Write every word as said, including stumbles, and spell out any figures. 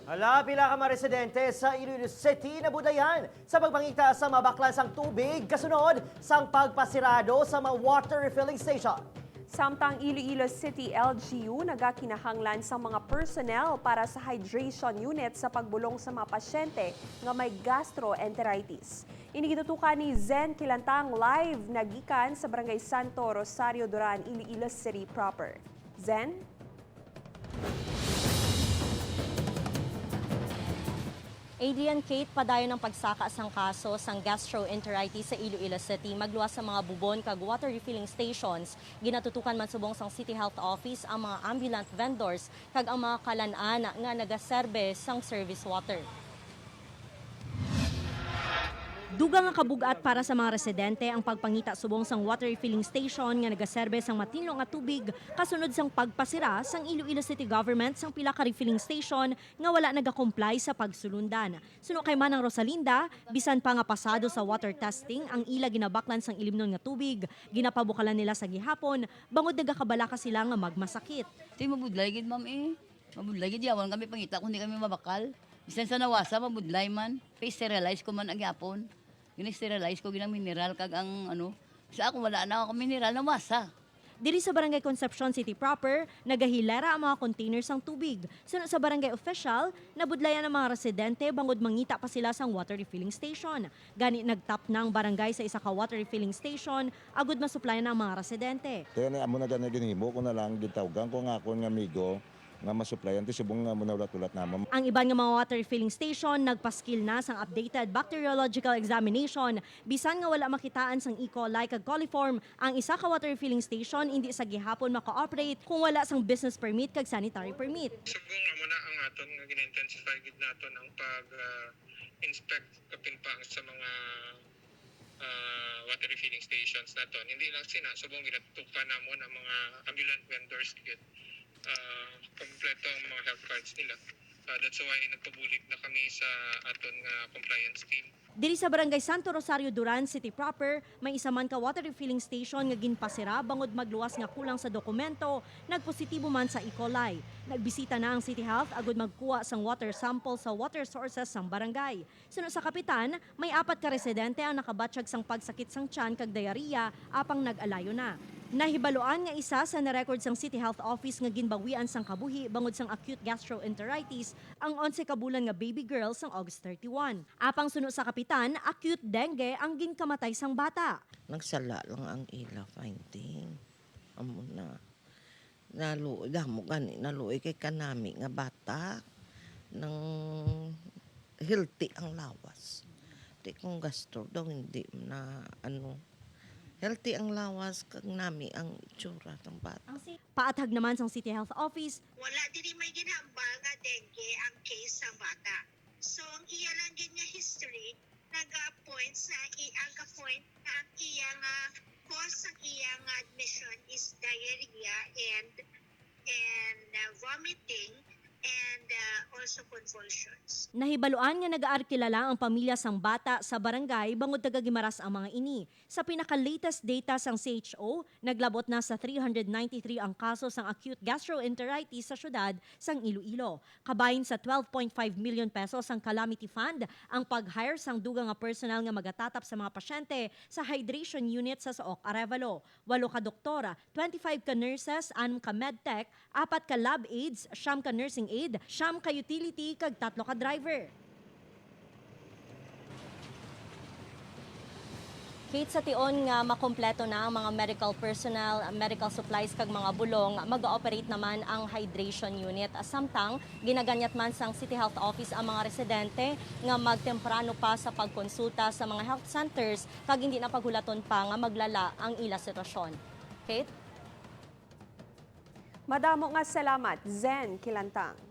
Hala, pila ka mga residente sa Iloilo City nabudlayan sa pagpangita sa mabaklan sang tubig kasunod sang pagpasirado sa mga water refilling station. Samtang Iloilo City L G U nagakinahanglan sang mga personnel para sa hydration unit sa pagbulong sa mga pasyente nga may gastroenteritis. Ini gitutukan ni Zen Kilantang live nagikan sa Barangay Santo Rosario Duran, Iloilo City proper. Zen? Adrian, Kate, padayon ang pagsaka sang kaso sang gastroenteritis sa Iloilo City magluwas sa mga bubon kag water refilling stations. Ginatutukan man subong sang City Health Office ang mga ambulant vendors kag ang mga kalan-an nga nagaserbe sang service water. Dugang nga kabugat para sa mga residente ang pagpangita subong sang water refilling station nga nagaserbe sang matinlo nga tubig kasunod sang pagpasira sang Iloilo City Government sang pila ka refilling station nga wala nagakomply sa pagsulundan. Suno kay Manang Rosalinda, bisan pa nga pasado sa water testing ang ila ginabaklan sang ilimnon nga tubig, ginapabukalan nila sa gihapon bangod nagakabalaka sila nga magmasakit. Ti mabudlay gid, ma'am, eh. Mabudlay gid yawan kami pangita kung di kami mabakal. Bisan sa nawasa, mabudlay man. Pa-sterilize ko man ang yapon. Gina-sterilize ko ginang mineral kag ang ano. Sa ako wala na ako mineral, nawasa. Diri sa Barangay Concepcion City proper, nagahilera ang mga container sang tubig. Suno sa barangay official, nabudlayan ang mga residente bangod mangita pa sila sang water refilling station. Gani nagtap na ang barangay sa isa ka water refilling station agud masuplayan ang mga residente. Kaya ni amo na gani ginhimo ko na lang gitawgan ko ang akon nga amigo nga masuplayan ti subong nga munahulat-hulat namo. Ang iban nga mga water refilling station nagpaskil na sang updated bacteriological examination bisan nga wala makitaan sang E. coli kag coliform ang isa ka water refilling station indi sa gihapon maka-operate kung wala sang business permit kag sanitary permit. Subong amo na ang aton nga gina-intensify gid naton ang pag ah, inspect kapin pa sa mga ah, water refilling stations naton. Hindi lang sina, subong ginatukan namon ang mga ambulant vendors gyud. Ah, kompleto ang mga health cards nila. Ah, that's why nagpabulig na kami sa aton nga compliance team. Diri sa Barangay Santo Rosario Duran City proper, may isa man ka water refilling station nga ginpasira bangod magluwas nga kulang sa dokumento, nagpositibo man sa E. coli. Nagbisita na ang City Health agud magkuha sang water sample sa water sources sang barangay. Suno sa kapitan, may apat ka residente ang nakabatyag sang pagsakit sang tiyan kag diarrhea apang nag-alayon na. Nahibaluan nga isa sa na-record sang City Health Office nga ginbawian sang kabuhi bangod sang acute gastroenteritis ang onse ka bulan nga baby girl sang August thirty-one. Apang suno sa kapitan, acute dengue ang ginkamatay sang bata. Nagsala lang ang ila finding. Amo na. Naluoy, damo gani naluoy kay kanami nga bata nang healthy ang lawas. Di kung gastor daw hindi na ano, healthy ang lawas kag nami ang itsura ng bata. Paathag naman sang City Health Office, Wala diri may ginhambal nga dengue ang case sa bata. So ang iya lang gid nga history nag-point sa i- ang ka-point na ang iya nga cause sa iya nga admission is diarrhea and and uh, vomiting and uh, also convulsions. Nahibaluan nga nagaarkilala ang pamilya sang bata sa barangay bangod taga Guimaras ang mga ini. Sa pinaka-latest data sang C H O, naglabot na sa three hundred ninety-three ang kaso sang acute gastroenteritis sa siyudad sang Iloilo. Kabahin sa twelve point five million pesos ang calamity fund ang pag-hire sang dugang nga personnel nga magatatap sa mga pasyente sa hydration unit sa Sook, Arevalo. Walo ka doktor, twenty-five ka nurses, anom ka medtech, apat ka lab aides, siyam ka nursing aid, siyam ka utility, kag tatlo ka driver. Kate, sa tion nga makompleto na ang mga medical personnel, medical supplies kag mga bulong, mag-ooperate naman ang hydration unit. Samtang ginaganyat man sang City Health Office ang mga residente nga magtemprano pa sa pagkonsulta sa mga health centers kag hindi na paghulaton pa nga maglala ang ila sitwasyon. Kate? Madamo nga salamat, Zen Kilantang.